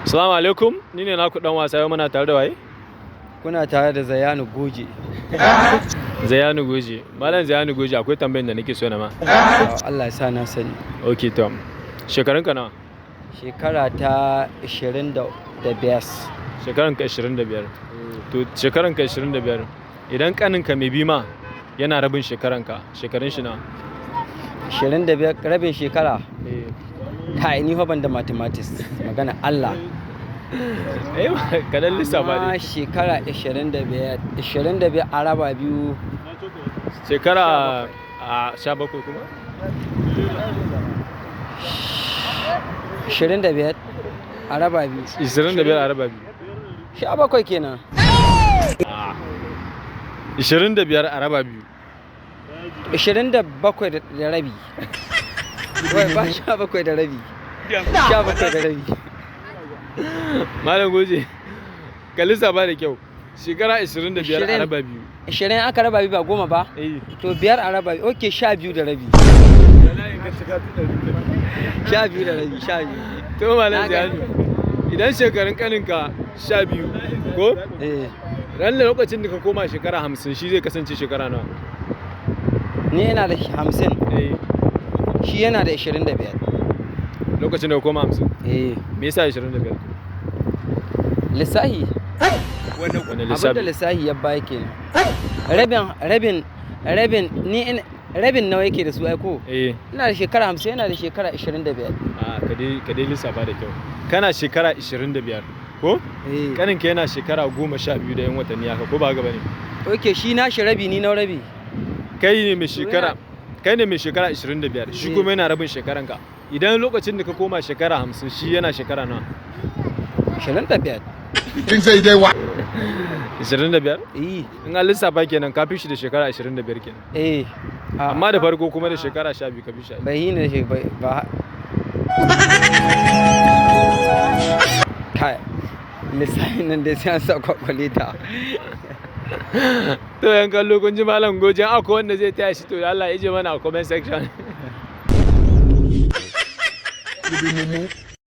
Assalamu alaikum, ni ne naku dan wasa. Yau muna tare da waye? Kuna tare da Zayanu Goje. Zayanu Goje. Malam Zayanu Goje, akwai tambayin da nake so na ma. Allah ya sa na sani. Okay, Tom. Shekarunka nawa? Shekara ta 25. Shekaranka 25. To, shekaranka 25. Idan kaninka mai bi ma yana rabin shekaranka, shekarun shi nawa? 25 rabin shekara. Eh. Kai, ni fa ban da mathematics. Magana Allah. Eh, ka dan lissafa Amma dai. shekara 25, 25 a raba biyu. Shekara a 17 kuma? 25 a raba biyu. 25 a raba biyu. 17 kenan. 25 a raba biyu. 27 da rabi. Wai ba 17 da rabi. 17 da rabi. Malam Goje, ka lissafa da kyau. Shekara 25 a 20. raba biyu. 20 aka raba biyu ba 10 ba? Eh. To, 5 a raba biyu. Okay, 12 da rabi. 12 da rabi, 12. To, Malam Na gani. Ziyanu, idan shekarun kaninka 12 ko? Eh. Ran lokacin da ka koma shekara 50, shi zai kasance shekara nawa? Ni ina da 50. Eh. Shi yana da 25. Lokacin da ka koma 50. Eh. Me yasa 25? Lissahi. Wani Abinda lissafi? lissahi ya baya kenan. Rabin ni in rabin nawa yake da su ai ko? Eh. Ina da shekara 50, yana da shekara 25. A ka dai lissafa da kyau. Kana shekara 25 ko? Eh. Kaninka yana shekara 12 da yan watanni haka, ko ba haka bane? Okay, shi na shi rabi, ni na rabi. Kai ne mai shekara 25, shi kuma yana rabin shekaranka. Idan lokacin da ka koma shekara 50, shi yana shekara nawa? 25. Think say they wa 25? Eh. In an lissafa kenan, ka fi shi da shekara 25 kenan. Eh. Amma da farko kuma da shekara 12 ka fi shi. Bai yi ne shi ba. Kai. Lissafin nan dai sai an sa kwakwaleta. To, yan kallo, kun ji Malam Gojen. Akwai wanda zai taya shi, to Allah ya je mana a comment section. You be mumu.